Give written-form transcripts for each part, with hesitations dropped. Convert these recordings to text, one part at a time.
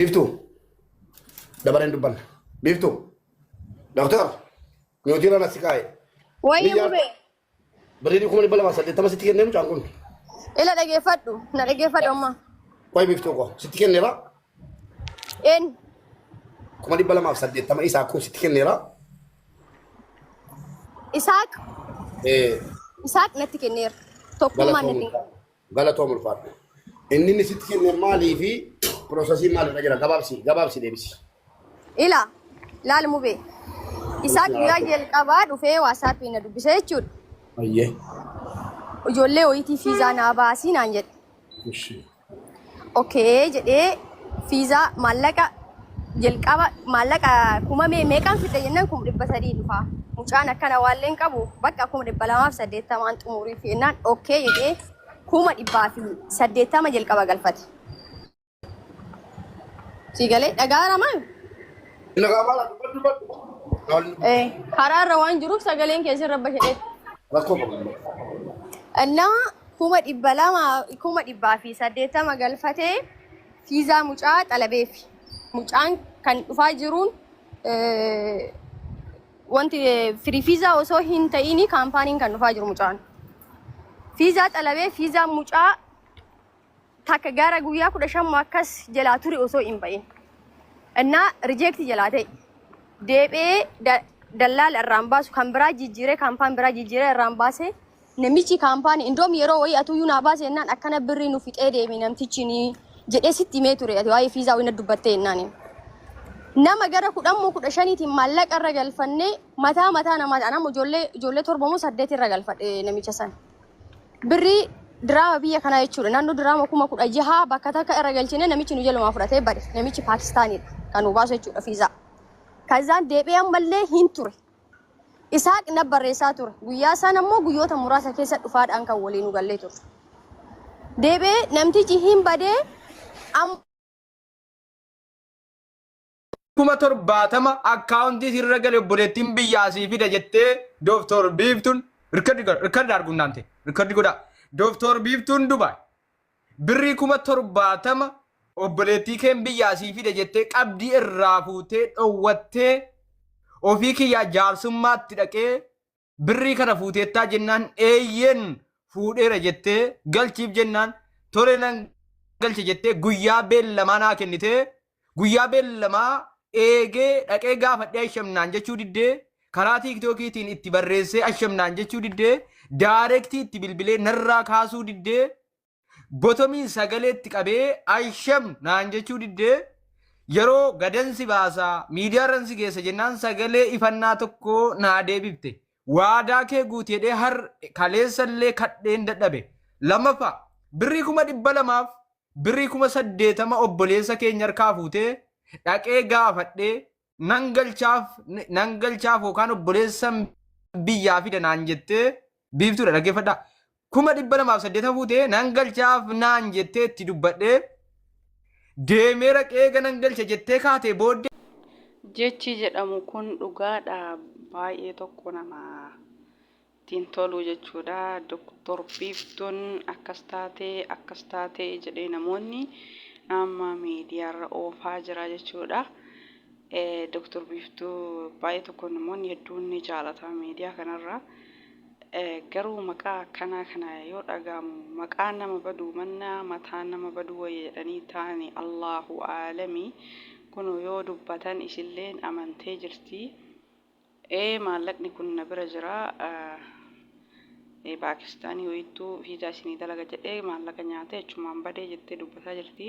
Biiftuu. Dabareen dubbanna. Biiftuu. Doktor. Nuti irra si kaa'e. Wayii Biyya- mubee. Birrii 280,000 sitti kennee mucaan kun. Ila dhageeffadhu. Na dhageeffadhu amma. Qoy biiftuu koo sitti kenneera. Een. 280,000 isaa kun sitti kenneera. Isaaq. Eh, Isaaq natti kenneera. Tokkummaan natti Galatoom galatoom ulfaadhu. Inni inni sitti kenne maalii fi piroosesii maalirra jira gabaabsi gabaabsi deebisi. Ila laal mubee. Isaaq guyyaa jalqabaa dhufee waasaappii na dubbise jechuudha. Ayyee. Ijoollee wayitii fiizaa naa baasii naan jedhe. Ishi. Okay jedhee fiizaa maallaqa jalqaba maallaqa kuma meeqaan fidda jennaan 300,000 dhufa. Mucaan akkana waalleen qabu bakka 280,000 xumuriif jennaan okay jedhee 180,000 jalqaba galfate. Sii galee dhagaa ramaan Nagaa maala dubbadhu dubbadhu. Karaa irra waan jiruuf sagaleen keessi irra bashadhee. Rakkoo qabu. Innaa 200,000 180,000 galfatee fiizaa mucaa xalabeefi. Mucaan kan dhufaa jiruun wanti firii fiizaa osoo hin ta'in kaampaaniin kan dhufaa jiru mucaan. Fiizaa xalabee fiizaa mucaa takka gara guyyaa 15 akkas jalaa ture osoo hin ba'in. Innaa rijeekti jalaa ta'e. Deebi'ee dallaala irraan baasu kan biraa jijjiiree kaampaan biraa jijjiiree irraan baase namichi kaampaanii indoom yeroo wayii atuyyuu naa baase jennaan akkana birrii nu fixee deemi namtichi ni jedhee sitti himee ture ati waa'ee fiizaa wayii na dubbattee jennaani. Nama gara 10 moo 15tiin maallaqa irra galfannee mataa mataa namaa anam ijoollee ijoollee torba moo saddeet irra galfadhe namicha sana. Birrii diraama biyya kanaa jechuudha. Naannoo diraama 16,000 bakka takka irra galchine namichi nu jalumaa fudhatee bade. Namichi Paakistaaniidha kan nu baasu jechuudha fiizaa. Kazaan deebi'ee ammallee hin ture. Isaaq na barreessaa ture. Guyyaa isaan ammoo guyyoota muraasa keessa dhufaadhaan kan waliin nu gallee ture. Deebi'ee namtichi hin badee amma 70,000 akkaawuntii sirra gale obboleettiin biyyaa sii fida jettee Dooktor Biiftuun rikkardi godha rikkardi arguun rikkardi godha Dooktor Biiftuun Dubaay birrii 70,000 obboleettii keen biyyaa sii fida jettee qabdii irraa fuutee dhowwattee ofii kiyyaa jaarsummaatti dhaqee Birrii kana fuuteettaa jennaan eeyyeen fuudheera jettee galchiif jennaan tole nan galche jettee guyyaa beellamaa naa kennitee guyyaa beellamaa eegee dhaqee gaafadhee ashamnaan jechuu diddee karaa tiiktookiitiin itti barreessee ashamnaan jechuu diddee daarektii itti bilbilee narraa kaasuu diddee Botomiin sagalee itti qabee Aysham naan jechuu diddee yeroo gadan si baasaa miidiyaarran si geessa jennaan sagalee ifannaa tokko naa deebifte. Waadaa kee guuti jedhee har kaleessallee kadheen dadhabe. Lammaffaa birrii 200,000f birrii 80,000 obboleessa keenya harkaa fuutee dhaqee gaafadhee nan galchaaf nan galchaaf yookaan obboleessan biyyaa fida naan jettee biiftuudha dhaggeeffadhaa. 280,000 fuutee nan galchaaf naan jettee itti dubbadhee deemee raqee eega nan galcha jettee kaatee booddee. Jechi jedhamu kun dhugaadha baay'ee tokko nama ittiin tolu jechuudha. Doktor Biiftuun akkas taate akkas taate jedhee namoonni amma miidiyaarra oofaa jira jechuudha. Doktor Biiftuu baay'ee tokko namoonni hedduun ni jaalata miidiyaa kanarra. Garuu maqaa akkanaa kana yoo dhaga'amu maqaan nama baduu mannaa mataan nama baduu wayya jedhanii taa'ani Allaahu aalami kunoo yoo dubbatan isilleen amantee jirti ee maallaqni kun na bira jira Paakistaanii wayittuu fiizaa isinii dalaga jedhee maallaqa nyaatee achumaan badee jettee dubbataa jirti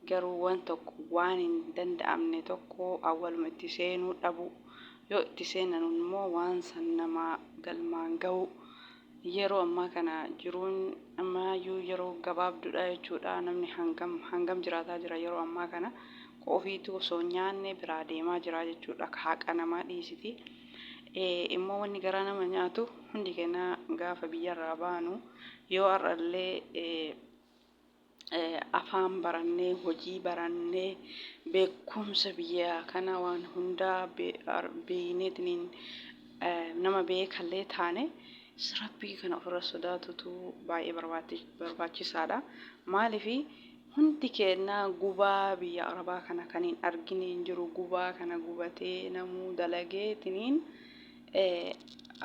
Garuu wan tokko waan hin danda'amne tokko awwaluma itti seenuu dhabuu. Yoo itti seenan immoo waan san namaa galmaan gahuu. Yeroo ammaa kana jiruun ammaayyuu yeroo gabaabduudha jechuudha. Namni hangam hangam jiraataa jira yeroo ammaa kana. Ka ofiituu osoo hin nyaanne biraa deemaa jira jechuudha. Ka haqa namaa dhiisiti. Immoo wanni garaa nama nyaatu hundi keenya gaafa biyyarraa baanu yoo har'allee afaan barannee, hojii barannee, beekumsa biyya kanaa waan hundaa beeyneetiniin nama beekallee taane Rabbii kana ofirra sodaatutu baay'ee barbaachisaadha. Maaliif Hundi keennaa gubaa biyya arabaa kana kan hin argine hin jiru. Gubaa kana gubatee namuu dalageetiniin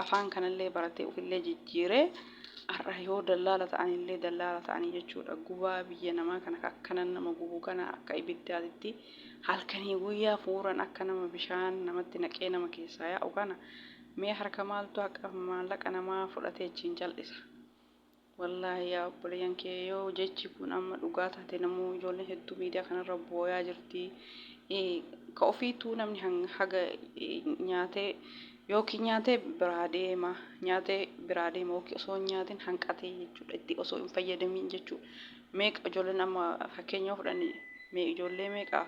afaan kanallee baratee ofillee jijjiiree har'a yoo dallaala ta'anillee dallaala ta'anii jechuudha. Gubaa biyya namaa kana akkana nama gubu kana akka ibiddaatitti halkanii guyyaa fuuran akka nama bishaan namatti naqee nama keessaa yaa'u kana mee harka maaltu haqa maallaqa namaa fudhatee achiin cal'isa. Wallaahi yaa obboleeyyan kee yoo jechi kun amma dhugaa taate namuu ijoolleen hedduu miidiyaa kanarra booyaa jirti. Ka ofiituu namni haga nyaatee yookiin nyaatee biraa deema nyaatee biraa deema yookiin osoo hin nyaatin hanqatee jechuudha itti osoo hin fayyadamiin jechuudha. Meeqa ijoolleen amma fakkeenya yoo fudhanne mee ijoollee meeqa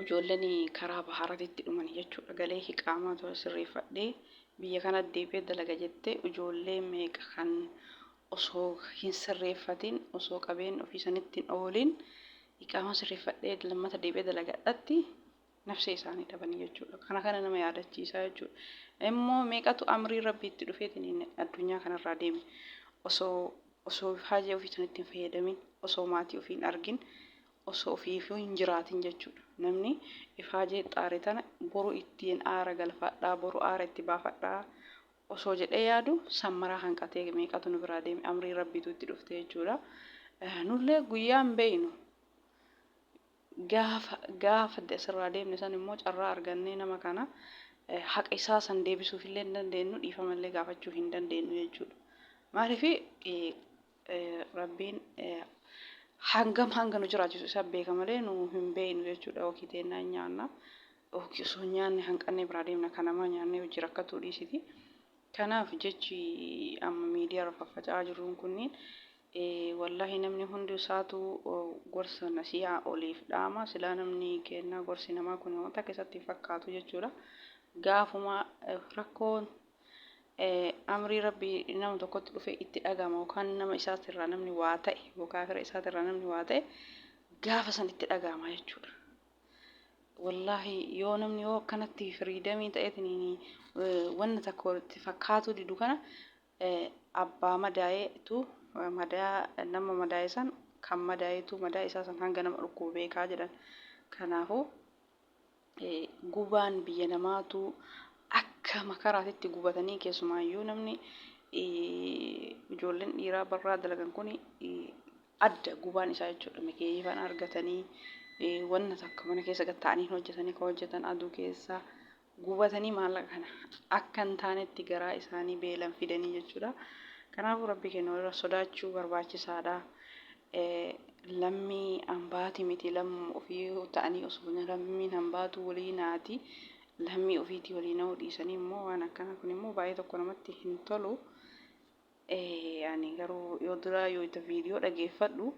ijoolleen karaa baharatitti dhumani jechuudha galee hiqaamaa ture sirreeffadhee biyya kana deebi'ee dalaga jettee ijoollee meeqa kan osoo hin sirreeffatin osoo qabeen ofii sanitti hin oolin iqaamaa sirreeffadhee lammata deebi'ee dalagadhatti nafsee isaanii dhabanii jechuudha. Kana kana nama yaadachiisaa jechuudha. Immoo meeqatu amrii rabbiitti dhufeetiin addunyaa kanarraa deeme osoo osoo haajaa ofii sanitti hin fayyadamin osoo maatii ofii hin argin osoo ofiifuu hin jiraatin jechuudha. Namni ifaajee xaare tana boru ittiin aara galfadhaa, boru aara itti baafadhaa osoo jedhee yaadu sammaraa hanqatee meeqatu nu biraa deeme amrii rabbiitu itti dhufte jechuudha. Nullee guyyaa hin beeynu. Gaafa gaafa asirraa deemne san immoo carraa argannee nama kana haqa isaa san deebisuuf illee hin dandeenyu dhiifama illee gaafachuu hin dandeenyu jechuudha. Maaliif Rabbiin hangam hanga nu jiraachisu isa beeka malee nu hin beeknu jechuudha. Yookiin teennaa hin nyaanna yookiin osoo hin nyaanne hanqannee biraa deemna kan namaa nyaannee hojii rakkatuu dhiisiti. Kanaaf jechi amma miidiyaa irra faffaca'aa jiruun kunniin wallahi namni hundi isaatu gorsa nasiyaa oliif dhaama silaa namni kennaa gorsi namaa kun wanta keessatti hin fakkaatu jechuudha. Gaafuma rakkoon amrii Rabbii nama tokkotti dhufe itti dhagahama yookaan nama isaatirraa namni waa ta'e yookaan fira isaatirraa namni waa ta'e gaafa san itti dhagahama jechuudha. Wallaahi yoo namni yoo akkanatti firiidamii ta'eetiin wanna takka itti fakkaatuu didu kana abbaa madaa'eetu madaa nama madaa'e san kan madaa'eetu madaa isaa san hanga nama dhukkubu beekaa jedhan. Kanaafuu gubaan biyya namaatu akka makaraatitti gubatanii keessumaayyuu namni ijoolleen dhiiraa barraa dalagan kun adda gubaan isaa jechuudha. Mikeeyifaan argatanii wanna takka mana keessa gad ta'anii hin hojjetanii kan hojjetan aduu keessa gubatanii maallaqa kana akka hin taanetti garaa isaanii beelan fidanii jechuudha. Kanaafuu rabbi keenya walirra sodaachuu barbaachisaadha. Lammii hambaati miti lammuma ofii ta'anii osoo lammiin hambaatu walii naati lammii ofiitii walii na'uu dhiisanii immoo waan akkana kun immoo baay'ee tokko namatti hin tolu. Ani garuu yoo duraa yoo itti viidiyoo dhageeffadhu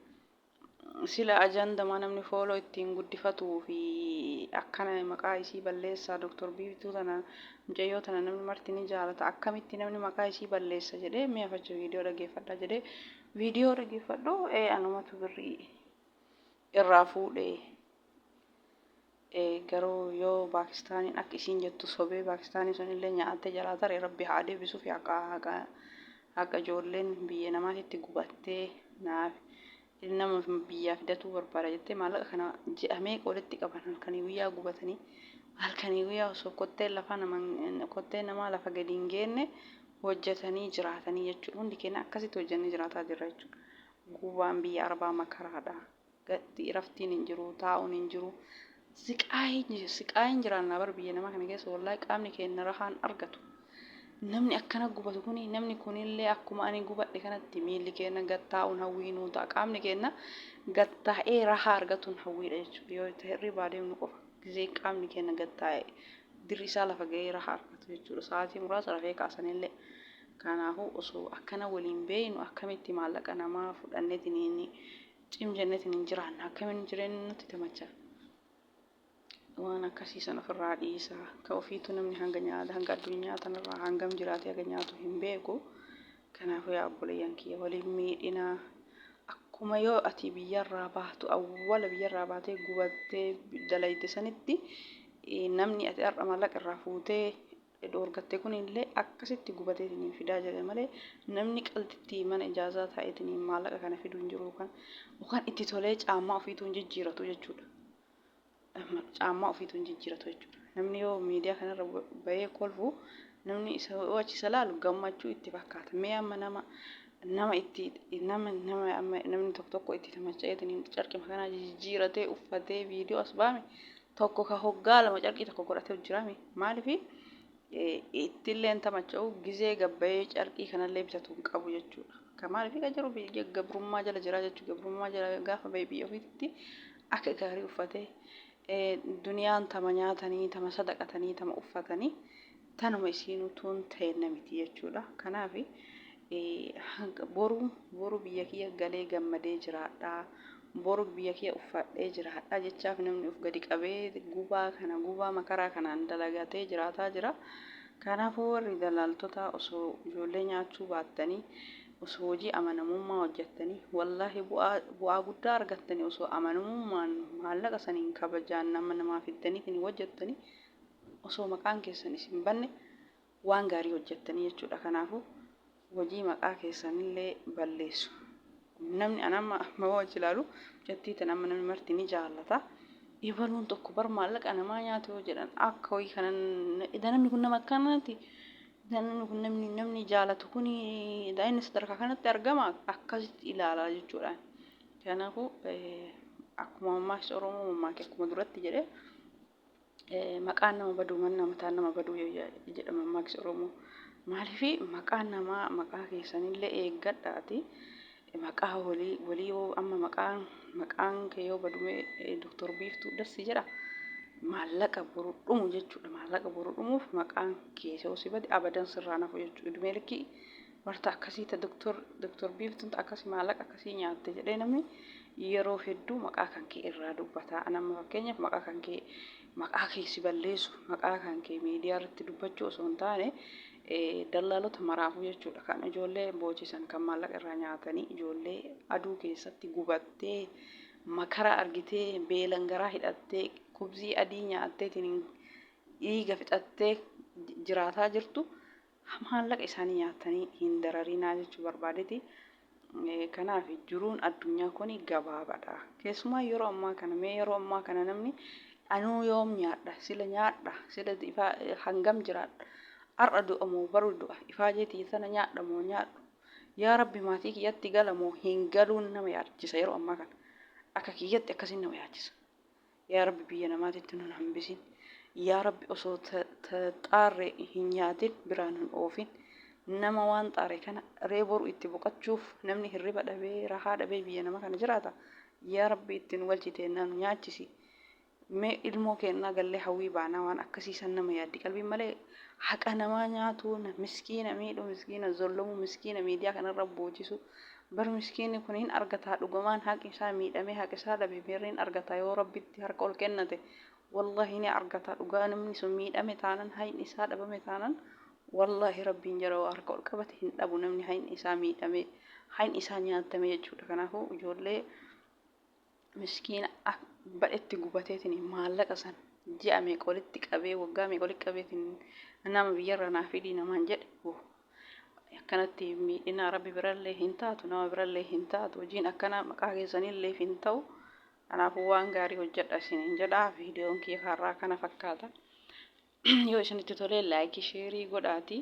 sila ajandamaa namni fooloo ittiin guddifatuu fi akkana maqaa isii balleessaa Dr. Biiftuu tana mucayyoo tana namni marti ni jaalata akkamitti namni maqaa isii balleessa jedhee mi'a facha viidiyoo dhageeffadha jedhee viidiyoo dhageeffadhu ee anumatu birrii irraa fuudhe garuu yoo Paakistaaniin akka isiin jettu sobee Paakistaanii sun illee nyaattee jalaa tare rabbi haa deebisuuf haqa haqa haqa ijoolleen biyya namaatitti gubattee naaf nama biyyaa fidatuu barbaada jettee maallaqa kana ji'a meeqa walitti qaban halkanii guyyaa gubatanii halkanii guyyaa osoo kotteen lafaa nama kotteen namaa lafa gadi hin geenne hojjetanii jiraatanii jechuudha. Hundi keenya akkasitti hojjennee jiraataa jirra jechuudha. Gubaan biyya arabaa makaraadha. Gatti raftiin hin jiru, taa'uun hin jiru. Siqaayin jiraannaa bar biyya namaa kana keessa wallaahi qaamni keenya rahaan argatu. Namni akkana gubatu kuni namni kunillee akkuma ani gubadhe kanatti miilli keenya gad taa'uun hawwii nuu ta'a. Qaamni keenya gad taa'ee rahaa argatuun hawwiidha jechuudha. Yoo hirribaa deemnu qofa gizee qaamni keenya gad taa'e dirri isaa lafa ga'ee rahaa argatu jechuudha. Sa'aatii muraasa rafee kaasanillee. Kanaafuu osoo akkana waliin beeynu akkamitti maallaqa namaa fudhanneetiin cim jenneetiin hin jiraanna akkamiin jireenyi nutti tamacha. Waan akkasii san ofirraa dhiisa. Ka ofiitu namni hanga nyaata hanga addunyaa tanarraa hangam jiraatee haga nyaatu hin beeku. Kanaafuu yaa obboleeyyan kiyya waliin miidhinaa. Akkuma yoo ati biyyarraa baatu awwala biyyarraa baatee gubattee dalayte sanitti namni ati har'a maallaqa irraa fuutee dhoorgatte kunillee akkasitti gubateetiin fidaa jedhe malee namni qalxitti mana ijaazaa taa'eetiin maallaqa kana fiduu hin jiru yookaan itti tolee caammaa ofiituu hin jijjiiratu jechuudha. Caammaa ofiituu hin jijjiiratu jechuudha. Namni yoo miidiyaa kanarra bahee kolfu namni isa yoo achi isa laalu gammachuu itti fakkaata. Mee amma nama nama itti nama nama amma namni tokko tokko itti tamacha'eetiin carqima kanaa jijjiiratee uffatee viidiyoo as baame tokko ka hoggaa lama carqii tokko godhatee hojjiraame maaliifi ittillee hin tamacha'u gizee gabbayee carqii kanallee bitatu hin qabu jechuudha. Ka maaliifi ka jiru biyya gabrummaa jala jira jechuudha. Gabrummaa jala gaafa bahe biyya ofiitti akka gaarii uffatee duniyaan tama nyaatanii tama sadaqatanii tama uffatanii tanuma isiinuu tuun teenna miti jechuudha. Kanaaf boru boru biyya kiyya galee gammadee jiraadha. Boru biyya kiyya uffadhee jiraadha jechaaf namni of gadi qabee gubaa kana gubaa makaraa kanaan dalagatee jiraataa jira. Kanaafuu warri dalaaltota osoo ijoollee nyaachuu baattanii osoo hojii amanamummaa hojjettanii wallaahi bu'aa bu'aa guddaa argattanii osoo amanamummaan maallaqa saniin kabajaan nama namaa fiddaniitiin hojjettanii osoo maqaan keessan isin banne waan gaarii hojjettanii jechuudha. Kanaafuu hojii maqaa keessanillee balleessu. Namni an amma amma wajji ilaalu mucattii tana amma namni marti ni jaallata. Ibaluun tokko bar maallaqa namaa nyaate yoo jedhan akka wayii kanan ida namni kun nama akkanaati. Ida namni kun namni namni jaalatu kun ida inni sadarkaa kanatti argama akkasitti ilaala jechuudha. Kanaafuu akkuma mammaaksa Oromoo mammaake akkuma duratti jedhe maqaan nama baduu manna mataan nama baduu jedha mammaaksi Oromoo. Maaliif maqaan namaa maqaa keessanillee eeggadhaati. Maqaa walii walii yoo amma maqaan maqaan kee yoo badume Doktor Biiftuu dassi jedha. Maallaqa boru dhumu jechuudha. Maallaqa boru dhumuuf maqaan kee yoo si bade abadan sirraa nafu jechuudha. Idumee likkii warta akkasii ta doktor doktor Biiftuun ta akkasii maallaqa akkasii nyaatte jedhee namni yeroo hedduu maqaa kan kee irraa dubbata. An amma fakkeenyaaf maqaa kan kee maqaa kee si balleessu maqaa kan kee miidiyaa irratti dubbachuu osoo hin taane dallaalota maraafuu jechuudha. Kan ijoollee boochisan kan maallaqa irraa nyaatanii ijoollee aduu keessatti gubattee makara argitee beelan garaa hidhattee kubzii adii nyaatteetiin dhiiga fixattee jiraataa jirtu maallaqa isaanii nyaatanii hin dararinaa jechuu barbaadeti. Kanaaf jiruun addunyaa kun gabaabaadha. Keessumaa yeroo ammaa kana mee yeroo ammaa kana namni anuu yoom nyaadha sila nyaadha sila ifaa hangam jiraadha har'a du'a moo baru du'a ifaajeetii sana nyaadha moo nyaadhu yaa rabbi maatii kiyyatti gala moo hin galuun nama yaachisa yeroo ammaa kana akka kiyyatti akkasiin nama yaachisa. Yaa Rabbi biyya namaatitti nun hambisin. Yaa Rabbi osoo ta xaarre hin nyaatin biraa nun oofin. Nama waan xaare kana ree boru itti boqachuuf namni hirriba dhabee rahaa dhabee biyya nama kana jiraata. Yaa Rabbi itti nu galchi teennaa nu nyaachisi. Mee ilmoo keennaa gallee hawwii baanaa waan akkasii san nama yaaddi qalbiin malee haqa namaa nyaatuu miskiina miidhuu miskiina zollomuu miskiina miidiyaa kanarra boochisu Bar miskiinni kun hin argataa dhugumaan haqi isaa miidhamee haqa isaa dhabe beerri hin argataa yoo rabbitti harka ol kennate wallahi ni argata dhugaa namni sun miidhame taanan hayni isaa dhabame taanan wallahi rabbiin jala yoo harka ol qabate hin dhabu namni hayni isaa miidhame hayni isaa nyaatame jechuudha kanaafuu ijoollee miskiina badhetti gubateetiin maallaqa san ji'a meeqa walitti qabee waggaa meeqa walitti qabeetiin nama biyyarraa naa fidii namaan jedhe akkanatti miidhinaa rabbi birallee hin taatu nama birallee hin taatu hojiin akkanaa maqaa keessanillee hin ta'u kanaafuu waan gaarii hojjedha isiniin jedha viidiyoon kiyya har'aa kana fakkaata yoo isinitti tolee laayikii sheerii godhaati.